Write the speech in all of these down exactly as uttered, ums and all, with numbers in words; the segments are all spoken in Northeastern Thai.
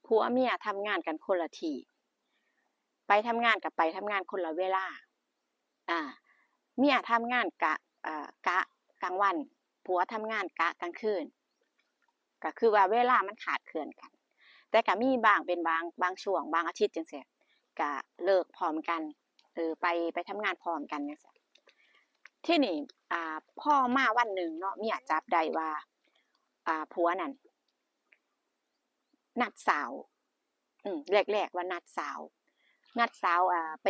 ผัวเมียทำงานกันคนละที่ ไปทำงานก็ไปทำงานคนละเวลา อ่า เมียทำงานกะ อ่า กะกลางวัน ผัวทำงานกะกลางคืน ก็คือว่าเวลามันคลาดเคลื่อนกัน แต่ก็มีบาง เป็นบาง บางช่วง บางอาทิตย์จั่งซี้ ก็เลิกพร้อมกัน เออ ไป ไปทำงานพร้อมกันจั่งซี้ ทีนี้ อ่า พอมาวันหนึ่งเนาะ เมียจับได้ว่า อ่า ผัวนั่น นัดสาว อืม แรกๆว่านัดสาว นัดสาว อ่า ไป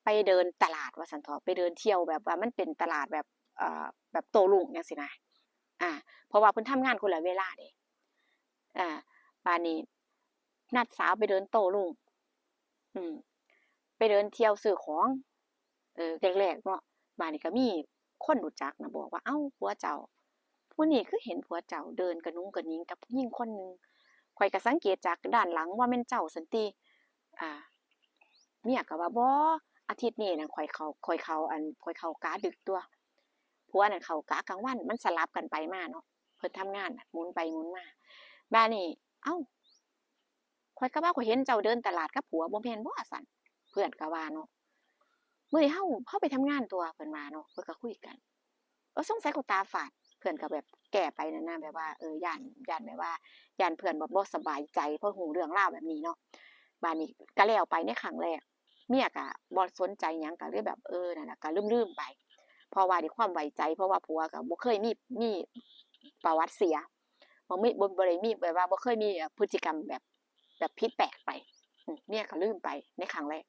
ไปเดินตลาดว่าซั้นเถาะ ไปเดินเที่ยวแบบว่ามันเป็นตลาดแบบ เอ่อ แบบโต้รุ่งจั่งซี้นะ อ่า เพราะว่าเพิ่นทำงานคนละเวลาเด้ อ่า บาดนี้นัดสาวไปเดินโต้รุ่ง อืม ไปเดินเที่ยวซื้อของ เออ แรกๆเนาะ บาดนี้ก็มีคนรู้จักน่ะบอกว่า เอ้า ผัวเจ้า ผู้นี้คือเห็นผัวเจ้าเดินกะหนุงกะหนิงกับผู้หญิงคนหนึ่ง ข้อยก็สังเกตจากด้านหลังว่าแม่นเจ้าซั้นติ อ่า เมียก็ว่า บ่ อาทิตย์นี้นั่นข้อยเข้า ข้อยเข้า อัน ข้อยเข้ากะดึกตั่ว ผัวนั่นเข้ากะกลางวัน มันสลับกันไปมาเนาะ เพิ่นทำงานน่ะ หมุนไปหมุนมา บาดนี้ เอ้า ข้อยก็ว่าข้อยเห็นเจ้าเดินตลาดกับผัว บ่แม่นบ่ซั้น เพื่อนก็ว่าเนาะ มื้อนี้เฮา เฮาไปทำงานตั่ว เพิ่นว่าเนาะ เพิ่นก็คุยกัน เออ สงสัยเขาตาฝาด เพื่อนก็แบบแก้ไปนั่นนะ แบบว่า เออ ย้าน ย้านแบบว่า ย้านเพื่อนแบบบ่สบายใจ เพราะฮู้เรื่องราวแบบนี้เนาะ บาดนี้ก็แล้วไปในครั้งแรก เมียก็บ่สนใจหยัง ก็เลยแบบ เออ นั่นล่ะ ก็ลืมๆไป เพราะว่าด้วยความไว้ใจ เพราะว่าผัวก็บ่เคยมี มีประวัติเสีย บ่มี บ่ บ่ได้มีแบบว่า บ่เคยมี เอ่อ พฤติกรรมแบบ แบบผิดแปลกไป อืม เมียก็ลืมไปในครั้งแรก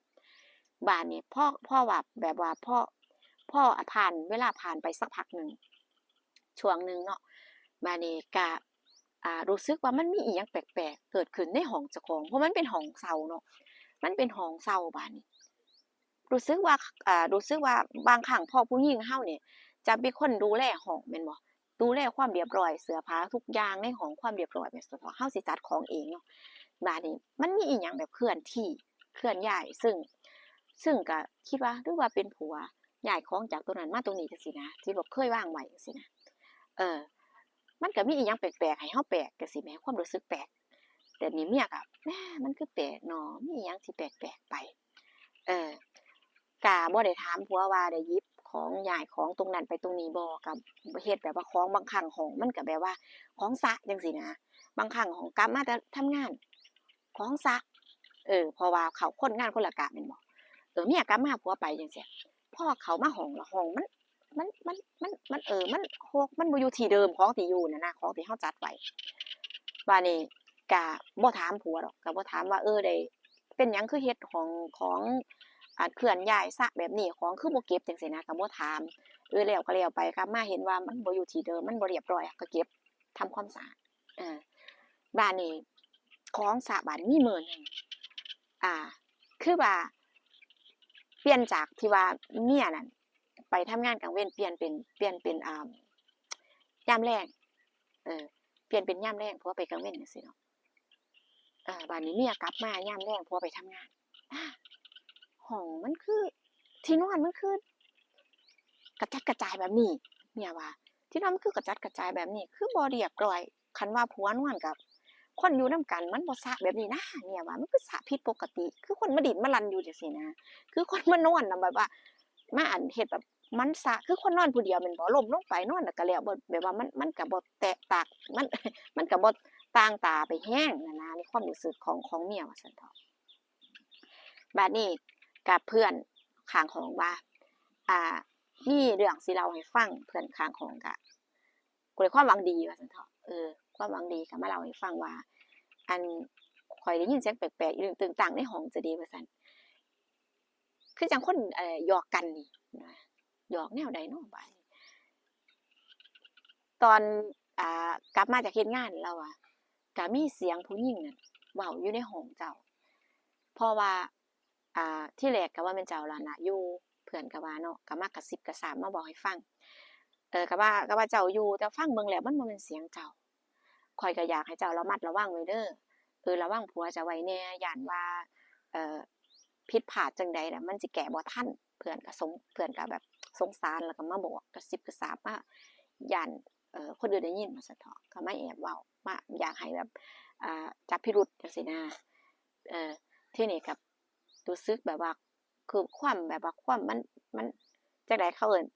บาดนี้พอ พอว่า แบบว่าพอ พอผ่าน เวลาผ่านไปสักพักหนึ่ง ช่วงหนึ่งเนาะ บาดนี้ก็ อ่า รู้สึกว่ามันมีอิหยังแปลกๆเกิดขึ้นในห้องเจ้าของ เพราะมันเป็นห้องเช่าเนาะ มันเป็นห้องเช่า บาดนี้ รู้สึกว่า อ่า รู้สึกว่าบางครั้งพ่อผู้หญิงเฮานี่จะเป็นคนดูแลห้องแม่นบ่ ดูแลความเรียบร้อย เสื้อผ้าทุกอย่างในห้อง ความเรียบร้อยแม่นซั่นเถาะ เฮาสิจัดของเองเนาะ บาดนี้มันมีอิหยังแบบเคลื่อนที่ เคลื่อนย้าย ซึ่ง ซึ่งก็คิดว่า หรือว่าเป็นผัวย้ายของจากตรงนั้นมาตรงนี้จั่งซี้นะ ที่แบบเคยวางไว้จั่งซี้นะ เออ มันก็มีอิหยังแปลกๆให้เฮาแปลกจั่งซี้แหม ความรู้สึกแปลก แต่นี่เมียก็ แหม มันคือแปลกเนาะ มีอิหยังที่แปลกๆไป เออ ก็บ่ได้ถามผัวว่าได้หยิบของ ย้ายของตรงนั้นไปตรงนี้บ่ ก็เฮ็ดแบบว่าของบางครั้งห้องมันก็แบบว่าของซะจั่งซี้นะ บางครั้งห้องกลับมาแต่ทำงาน ของซะ เออ เพราะว่าเขาคนงานคนละกะแม่นบ่ เออ เมียกลับมาผัวไปจั่งซี้ พอเข้ามาห้องละห้องมัน มัน มัน มัน มัน เออ มันฮก มันบ่อยู่ที่เดิมของที่อยู่นั่นนะ ของที่เฮาจัดไว้ บาดนี้ก็บ่ถามผัวดอก ก็บ่ถามว่า เออ ได้ เป็นหยังคือเฮ็ดห้องของ อ่า เคลื่อนย้ายซะแบบนี้ ของคือบ่เก็บจั่งซี้นะ ก็บ่ถาม เออ แล้วก็แล้วไป กลับมาเห็นว่ามันบ่อยู่ที่เดิม มันบ่เรียบร้อย ก็เก็บ ทำความสะอาด เออ บาดนี้ของซะ บาดนี้มีมื้อหนึ่ง อ่า คือว่า เปลี่ยนจากที่ว่าเมียนั่นไปทำงานกลางเว็น เปลี่ยนเป็น เปลี่ยนเป็น อ่า ยามแลง เออ เปลี่ยนเป็นยามแลง ผัวไปกลางเว็นจั่งซี้เนาะ อ่า บาดนี้เมียกลับมายามแลง ผัวไปทำงาน อ่า ห้องมันคือ ที่นอนมันคือ กระจัดกระจายแบบนี้ เมียว่า ที่นอนมันคือกระจัดกระจายแบบนี้ คือบ่เรียบร้อย คันว่าผัวนอนกับคนอยู่นำกัน มันบ่ซะแบบนี้นะ เมียว่า มันคือซะผิดปกติ คือคนมาดิ้นมาหลั่นอยู่จั่งซี้นะ คือคนมานอนน่ะ แบบว่า มาอันเฮ็ดแบบ มันซะ คือคนนอนผู้เดียวแม่นบ่ ล้มลงไปนอนแล้วก็แล้ว บ่ แบบว่ามัน มันก็บ่แตกต่าง มัน มันก็บ่ต่างตาไปแฮงนั่นนะ ในความรู้สึกของ ของเมียว่าซั่นเถาะ บาดนี้ก็เพื่อนข้างห้องว่า อ่า มีเรื่องสิเล่าให้ฟัง เพื่อนข้างห้องก็ ด้วยความหวังดีว่าซั่นเถาะ เออ ความหวังดีก็มาเล่าให้ฟังว่า อัน ข้อยได้ยินเสียงแปลกๆ อีหยังตึงตังในห้องจะดีว่าซั่น คือจั่งคน เอ่อ หยอกกันนี่นะ หยอกแนวใดเนาะบาดนี้ ตอน อ่า กลับมาจากเฮ็ดงาน ลาวว่า ก็มีเสียงผู้หญิงนั่นเว้าอยู่ในห้องเจ้า เพราะว่า อ่า ทีแรกก็ว่าแม่นเจ้าล่ะนะอยู่ เพื่อนก็ว่าเนาะ ก็มากระซิบกระซาบมาบอกให้ฟัง เออ ก็ว่า ก็ว่าเจ้าอยู่ แต่ฟังเบิ่งแล้วมันบ่แม่นเสียงเจ้า ข้อยก็อยากให้เจ้าระมัดระวังไว้เด้อ เออ ระวังผัวเจ้าไว้แหน่ ย้านว่า เอ่อ ผิดพลาดจั่งใดน่ะ มันสิแก้บ่ทัน เพื่อนก็สง เพื่อนก็แบบสงสาร แล้วก็มาบอกกระซิบกระซาบมา ย้าน เอ่อ คนอื่นได้ยินว่าซั่นเถาะ ก็มาแอบเว้า มาอยากให้แบบ อ่า จับพิรุธจั่งซี้นะ เออ ทีนี้ก็รู้สึกแบบว่า คือความแบบว่าความมัน มัน จั่งใดเขาเอิ้น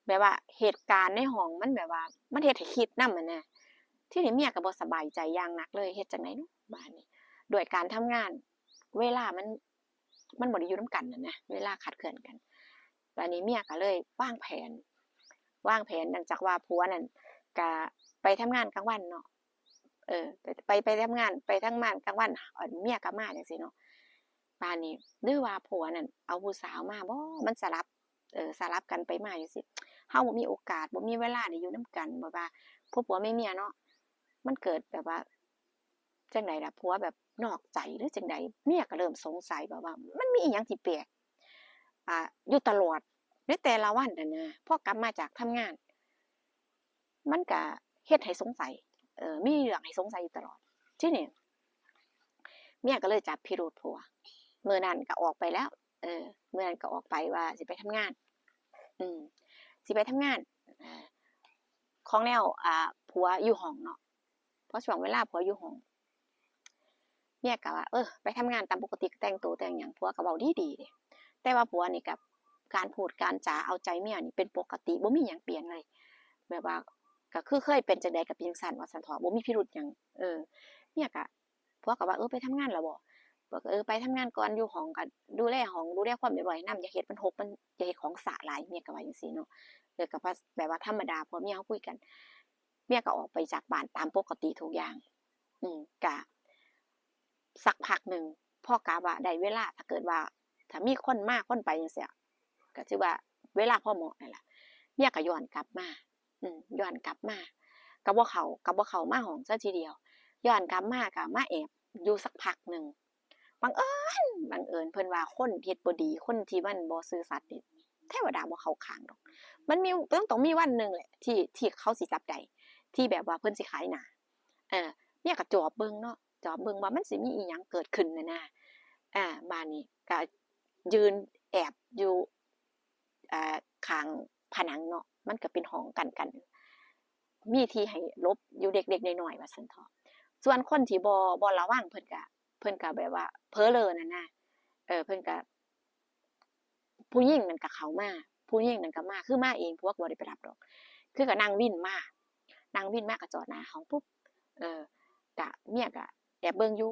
แบบว่าเหตุการณ์ในห้องมันแบบว่า มันเฮ็ดให้คิดนำหั้นนะ ทีนี้เมียก็บ่สบายใจอย่างหนักเลย เฮ็ดจั่งใดเนาะบาดนี้ ด้วยการทำงาน เวลามัน มันบ่ได้อยู่นำกันหั้นนะ เวลาคลาดเคลื่อนกัน บาดนี้เมียก็เลยวางแผน วางแผน เนื่องจากว่าผัวนั่นก็ไปทำงานกลางวันเนาะ เออ ไป ไป ไปทำงาน ไปทำงานกลางวัน อันเมียก็มาจั่งซี้เนาะ บาดนี้ หรือว่าผัวนั่นเอาผู้สาวมาบ่ มันสลับ เออ สลับกันไปมาจั่งซี้ เฮาบ่มีโอกาส บ่มีเวลาได้อยู่นำกัน แบบว่าพวกผัวเมียเนาะ มันเกิดแบบว่า จั่งใดล่ะ ผัวแบบนอกใจหรือจั่งใด เมียก็เริ่มสงสัยแบบว่า มันมีอิหยังที่แปลก อ่า อยู่ตลอด ในแต่ละวันหั้นนะ พอกลับมาจากทำงาน มันก็เฮ็ดให้สงสัย เออ มีเรื่องให้สงสัยอยู่ตลอด ทีนี้ เมียก็เลยจับพิรุธผัว มื้อนั้นก็ออกไปแล้ว เออ มื้อนั้นก็ออกไปว่าสิไปทำงาน อืม สิไปทำงาน อ่า ของแนว อ่า ผัวอยู่ห้องเนาะ พอช่วงเวลาผัวอยู่ห้อง เมียก็ว่า เออ ไปทำงานตามปกติ ก็แต่งตัวแต่งหยัง ผัวก็เว้าดีๆ เด้ แต่ว่าผัวนี่ก็ การพูดการจาเอาใจเมียนี่เป็นปกติ บ่มีหยังเปลี่ยนเลย แบบว่า ก็คือเคยเป็นจั่งใดก็เป็นจั่งซั้นว่าซั้นเถาะ บ่มีพิรุธหยัง เออ เมียก็ ผัวก็ว่า เออ ไปทำงานแล้วบ่ ผัวก็ เออ ไปทำงานก่อน อยู่ห้องก็ดูแลห้อง ดูแลความเรียบร้อยนำ อย่าเฮ็ดมันฮก มัน อย่าเฮ็ดของสะหลาย เมียก็ว่าจั่งซี้เนาะ เออ ก็แบบว่าธรรมดา ผัวเมียเฮาคุยกัน เมียก็ออกไปจากบ้านตามปกติทุกอย่าง อืม ก็สักพักหนึ่ง พอกะว่าได้เวลา ถ้าเกิดว่า ถ้ามีคนมาคนไปจั่งซี้ ก็ถือว่าเวลาพอเหมาะนั่นล่ะ เมียก็ย้อนกลับมา อืม ย้อนกลับมา ก็บ่เข้า ก็บ่เข้ามาห้องซะทีเดียว ย้อนกลับมาก็มาแอบอยู่สักพักหนึ่ง บังเอิญ บังเอิญเพิ่นว่าคนเฮ็ดบ่ดี คนที่มันบ่ซื่อสัตย์นี่ เทวดาบ่เข้าข้างดอก มันมี ต้อง ต้องมีวันหนึ่งแหละ ที่ ที่เขาสิจับได้ ที่แบบว่าเพิ่นสิขายหน้า เออ เมียก็จอบเบิ่งเนาะ จอบเบิ่งว่ามันสิมีอิหยังเกิดขึ้นหั้นนะ อ่า บาดนี้ก็ยืนแอบอยู่ อ่า ข้างผนังเนาะ มันก็เป็นห้องกั้นกัน มีที่ให้หลบอยู่เล็กๆน้อยๆ ว่าซั้นเถาะ ส่วนคนที่บ่ บ่ระวัง เพิ่นก็ เพิ่นก็แบบว่าเผลอเรอหั้นนะ เออ เพิ่นก็ ผู้หญิงนั่นก็เข้ามา ผู้หญิงนั่นก็มา คือมาเอง ผัวก็บ่ได้ไปรับดอก คือก็นั่งวินมา นั่งวินมาก็จอดหน้าห้องปุ๊บ เออ ก็เมียก็แอบเบิ่งอยู่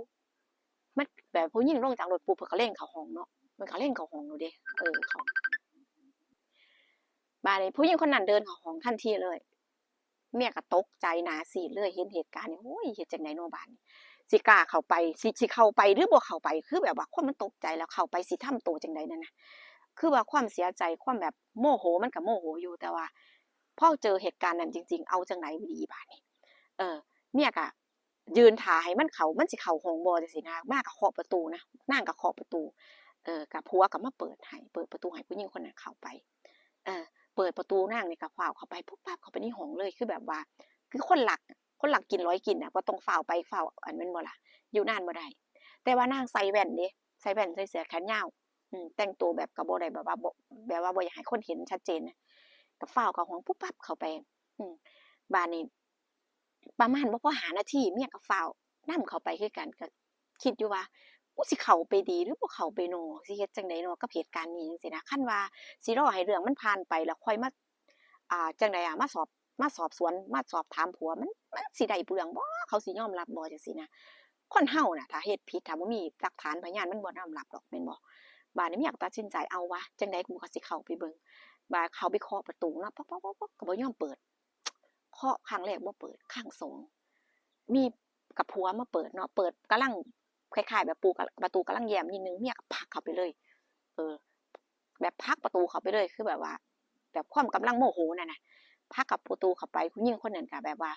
มันแบบผู้หญิงลงจากรถปุ๊บ เพิ่นก็เล็งเข้าห้องเนาะ เพิ่นก็เล็งเข้าห้องโลดเด้ เออ เข้า บาดนี้ผู้หญิงคนนั้นเดินเข้าห้องทันทีเลย เมียก็ตกใจหน้าซีดเลย เห็นเหตุการณ์นี่ โอ้ย เฮ็ดจั่งใดเนาะบาดนี้ สิกล้าเข้าไป สิ สิเข้าไปหรือบ่เข้าไป คือแบบว่าคนมันตกใจแล้วเข้าไปสิทำตัวจั่งใดนั่นนะ คือว่าความเสียใจ ความแบบโมโห มันก็โมโหอยู่ แต่ว่าพอเจอเหตุการณ์นั้นจริงๆ เอาจั่งใดดีบาดนี้ เออ เมียก็ยืนท่าให้มันเข้า มันสิเข้าห้องบ่จั่งซี้นะ มาก็เคาะประตูนะ นางก็เคาะประตู เออ ก็ผัวก็มาเปิดให้ เปิดประตูให้ผู้หญิงคนนั้นเข้าไป เออ เปิดประตูนางนี่ก็ฟ้าวเข้าไป ปุ๊บปั๊บเข้าไปในห้องเลย คือแบบว่า คือคนลัก คนลักกินลอยกินน่ะ บ่ต้องฟ้าวไปฟ้าวอัน แม่นบ่ล่ะ อยู่นานบ่ได้ แต่ว่านางใส่แว่นเด้ ใส่แว่น ใส่เสื้อแขนยาว อืม แต่งตัวแบบก็บ่ได้แบบว่าบ่ แบบว่าบ่อยากให้คนเห็นชัดเจนน่ะ ก็ฟ้าวเข้าห้องปุ๊บปั๊บเข้าไป อืม บาดนี้ ประมาณบ่พอห้านาที เมียก็ฟ้าวนำเข้าไปคือกัน ก็คิดอยู่ว่า กูสิเข้าไปดีหรือบ่เข้าไปน้อ สิเฮ็ดจั่งใดน้อกับเหตุการณ์นี้จั่งซี้นะ คันว่าสิรอให้เรื่องมันผ่านไปแล้วค่อยมา อ่า จั่งใดอะ มาสอบ มาสอบสวน มาสอบถามผัว มัน มันสิได้เรื่องบ่ เขาสิยอมรับบ่จั่งซี้นะ คนเฮาน่ะ ถ้าเฮ็ดผิด ถ้าบ่มีหลักฐานพยาน มันบ่ยอมรับดอก แม่นบ่ บาดนี้เมียก็ตัดสินใจ เอาวะ จั่งใดกูก็สิเข้าไปเบิ่ง บาดเข้าไปเคาะประตูเนาะ ป๊อกๆๆๆ ก็บ่ยอมเปิด เคาะครั้งแรกบ่เปิด ครั้งสอง มีกับผัวมาเปิดเนาะ เปิดกำลังคล้ายๆแบบปูกะ ประตูกำลังแย้มนิดนึง เมียก็ผลักเข้าไปเลย เออ แบบผลักประตูเข้าไปเลย คือแบบว่า แบบความกำลังโมโหนั่นน่ะ ผลักกับประตูเข้าไป ผู้หญิงคนนั้นก็แบบว่า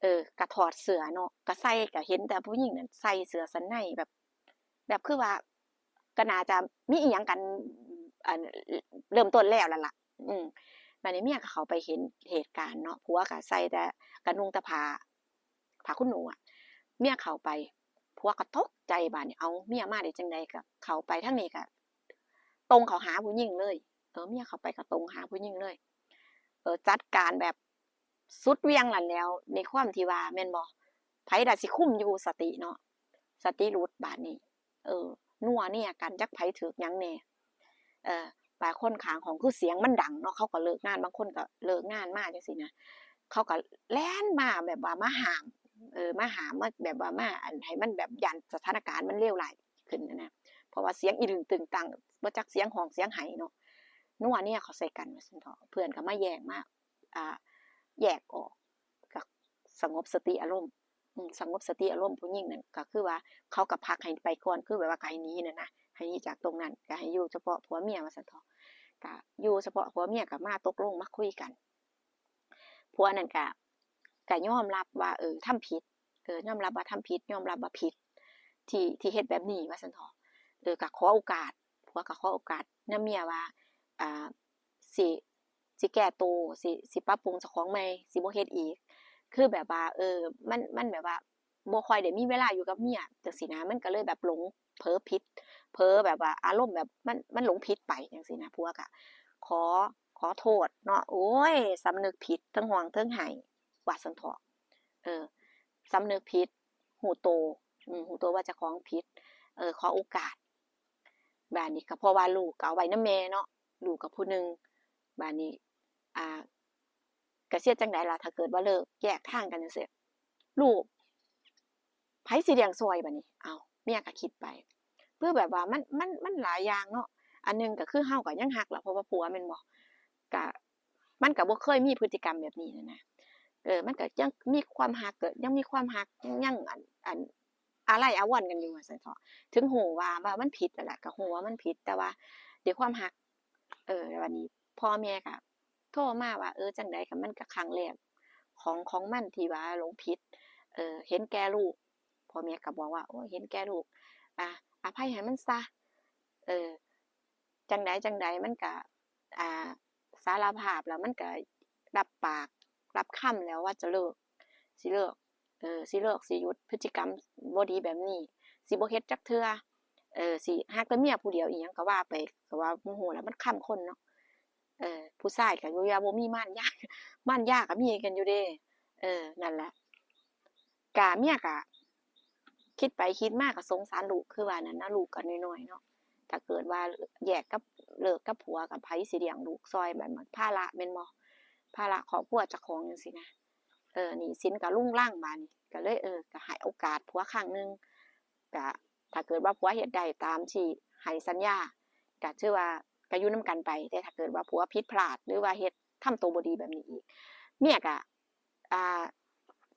เออ ก็ถอดเสื้อเนาะ ก็ใส่ ก็เห็นแต่ผู้หญิงนั่นใส่เสื้อชั้นในแบบ แบบคือว่า ก็น่าจะมีอิหยังกัน อัน เริ่มต้นแล้วนั่นล่ะ อืม บาดนี้เมียก็เข้าไปเห็นเหตุการณ์เนาะ ผัวก็ใส่แต่ ก็นุ่งแต่ผ้า ผ้าขนหนูอะ เมียเข้าไป ผัวก็ตกใจบาดนี้ เอ้า เมียมาได้จั่งใด ก็เข้าไปทางนี้ก็ตรงเข้าหาผู้หญิงเลย เออ เมียเข้าไปก็ตรงหาผู้หญิงเลย เออ จัดการแบบสุดเหวี่ยงนั่นแหล้ว ในความที่ว่า แม่นบ่ แ ไผล่ะสิคุมอยู่ สติเนาะ สติหลุดบาดนี้ เออ นัวเนียกัน จักไผถืกหยังแหน่ เออ บาดคนข้างห้องคือเสียงมันดังเนาะ เขาก็เลิกงาน บางคนก็เลิกงานมาจั่งซี้นะ เขาก็แล่นมาแบบว่ามาห้าม เออ มาห้าม มาแบบว่ามาอันให้มันแบบย้านสถานการณ์มันเลวร้ายขึ้นนะ เพราะว่าเสียงอีหลึงตึงตัง บ่จักเสียงฮ้องเสียงไห้เนาะ นัวเนียเขาใส่กันว่าซั่นเถาะ เพื่อนก็มาแยกมา อ่า แยกออก ก็สงบสติอารมณ์ อืม สงบสติอารมณ์ผู้หญิงนั่น ก็คือว่าเขาก็ผลักให้ไปก่อน คือแบบว่าก็ให้หนีนั่นนะ ให้หนีจากตรงนั้น ก็ให้อยู่เฉพาะผัวเมียว่าซั่นเถาะ ก็อยู่เฉพาะผัวเมีย ก็มาตกลงมาคุยกัน ผัวนั่นก็ ก็ยอมรับว่า เออ ทำผิด เออ ยอมรับว่าทำผิด ยอมรับว่าผิด ที่ ที่เฮ็ดแบบนี้ว่าซั่นเถาะ เออ ก็ขอโอกาส ผัวก็ขอโอกาสนำเมียว่า อ่า สิ สิแก้โต สิ สิปรับปรุงเจ้าของใหม่ สิบ่เฮ็ดอีก คือแบบว่า เออ มัน มันแบบว่า บ่ค่อยได้มีเวลาอยู่กับเมียจั่งซี้นะ มันก็เลยแบบหลงเผลอผิด เผลอแบบว่าอารมณ์แบบมัน มันหลงผิดไปจั่งซี้นะ ผัวก็ขอ ขอโทษเนาะ โอ้ย สำนึกผิด เทิงฮ้องเทิงไห้ ว่าซั่นเถาะ เออ สำนึกผิด ฮู้โต อืม ฮู้โตว่าเจ้าของผิด เออ ขอโอกาส บาดนี้ก็เพราะว่าลูกก็เอาไว้นำแม่เนาะ ลูกก็ผู้หนึ่ง บาดนี้ อ่า ก็สิเฮ็ดจั่งใดล่ะ ถ้าเกิดว่าเลิกแยกทางกันจั่งซี้ ลูก ไผสิเลี้ยงซ่อยบาดนี้ เอ้า เมียก็คิดไป คือแบบว่ามัน มัน มันหลายอย่างเนาะ อันหนึ่งก็คือเฮาก็ยังฮักล่ะ เพราะว่าผัวแม่นบ่ ก็ มันก็บ่เคยมีพฤติกรรมแบบนี้หั้นนะ เออ มันก็ยังมีความฮัก ก็ยังมีความฮัก ยัง ยัง อัน อัน อาลัยอาวรณ์กันอยู่ว่าซั่นเถาะ ถึงฮู้ว่า ว่ามันผิดนั่นแหละ ก็ฮู้ว่ามันผิด แต่ว่าด้วยความฮัก เออ แล้วบัดนี้พ่อแม่ก็โทรมาว่า เออ จั่งใดก็มันก็ครั้งแรกของ ของมันที่ว่าหลงผิด เออ เห็นแก่ลูก พ่อแม่ก็บอกว่า โอ้ย เห็นแก่ลูก อ่า อภัยให้มันซะ เออ จั่งใดจั่งใดมันก็ อ่า สารภาพแล้วมันก็รับปาก รับคำแล้วว่าจะเลิก สิเลิก เออ สิเลิก สิหยุดพฤติกรรมบ่ดีแบบนี้ สิบ่เฮ็ดจักเทื่อ เออ สิฮักแต่เมียผู้เดียว อีหยังก็ว่าไป ก็ว่าบ่ฮู้แหละ มันคำคนเนาะ เออ ผู้ชายก็อยู่ว่าบ่มีมารยา มารยาก็มีกันอยู่เด้ เออ นั่นแหละ กะเมียกะ คิดไปคิดมาก็สงสารลูก คือว่านั่นนะ ลูกก็น้อยๆเนาะ ถ้าเกิดว่าแยกกับ เลิกกับผัว ก็ไผสิเลี้ยงลูกซ่อย บัดมันภาระแม่นบ่ ภาระครอบครัวเจ้าของจั่งซี้นะ เออ หนี้สินก็รุงรัง บาดนี้ก็เลย เออ ก็ให้โอกาสผัวครั้งหนึ่ง ก็ถ้าเกิดว่าผัวเฮ็ดได้ตามที่ให้สัญญา ก็ถือว่าก็อยู่นำกันไป แต่ถ้าเกิดว่าผัวผิดพลาด หรือว่าเฮ็ด ทำโตบ่ดีแบบนี้อีก เมียก็ อ่า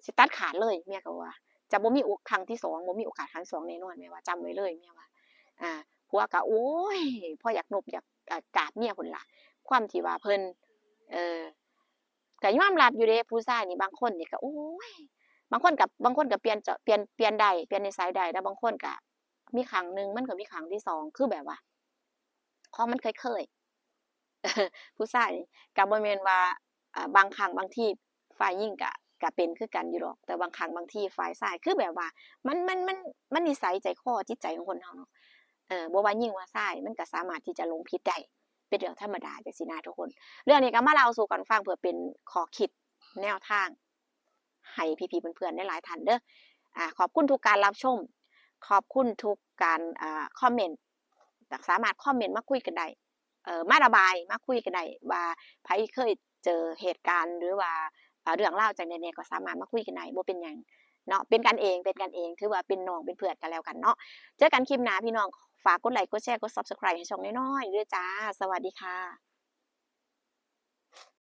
สิตัดขาดเลย เมียก็ว่า จะบ่มีโอ ครั้งที่สอง บ่มีโอกาสครั้งที่สองแน่นอน เมียว่า จำไว้เลย เมียว่า อ่า ผัวก็ โอ้ย พออยากนบอยาก อ่า กราบเมียพุ้นล่ะ ความที่ว่าเพิ่น เออ ก็ยอมรับอยู่เด้ ผู้ชายนี่บางคนนี่ก็ โอ้ย บางคนก็ บางคนก็เปลี่ยน เปลี่ยน เปลี่ยนได้ เปลี่ยนนิสัยได้ แต่บางคนก็มีครั้งหนึ่ง มันก็มีครั้งที่สอง คือแบบว่า ของมันเคยๆ ผู้ชายนี่ก็บ่แม่นว่า อ่า บางครั้งบางทีฝ่ายหญิงก็ ก็เป็นคือกันอยู่ดอก แต่บางครั้งบางทีฝ่ายชายคือแบบว่า มัน มัน มัน มันนิสัยใจคอจิตใจของคนเฮาเนาะ เออ บ่ว่าหญิงว่าชาย มันก็สามารถที่จะหลงผิดได้ เป็นเรื่องธรรมดาจั่งซี้นะทุกคน เรื่องนี้ก็มาเล่าสู่กันฟังเพื่อเป็นข้อคิดแนวทาง ให้พี่ๆเพื่อนๆหลายๆท่านเด้อ อ่า ขอบคุณทุกการรับชม ขอบคุณทุกการ อ่า คอมเมนต์ สามารถคอมเมนต์มาคุยกันได้ เอ่อ มาระบาย มาคุยกันได้ ว่าไผเคยเจอเหตุการณ์ หรือว่า เอ่อ เรื่องราวจั่งใดแหน่ ก็สามารถมาคุยกันได้ บ่เป็นหยังเนาะ เป็นกันเอง เป็นกันเอง ถือว่าเป็นน้องเป็นเพื่อนกันแล้วกันเนาะ เจอกันคลิปหน้าพี่น้อง ฝากกดไลค์ กดแชร์ กด Subscribe ให้ช่องน้อยๆด้วยจ้า สวัสดีค่ะ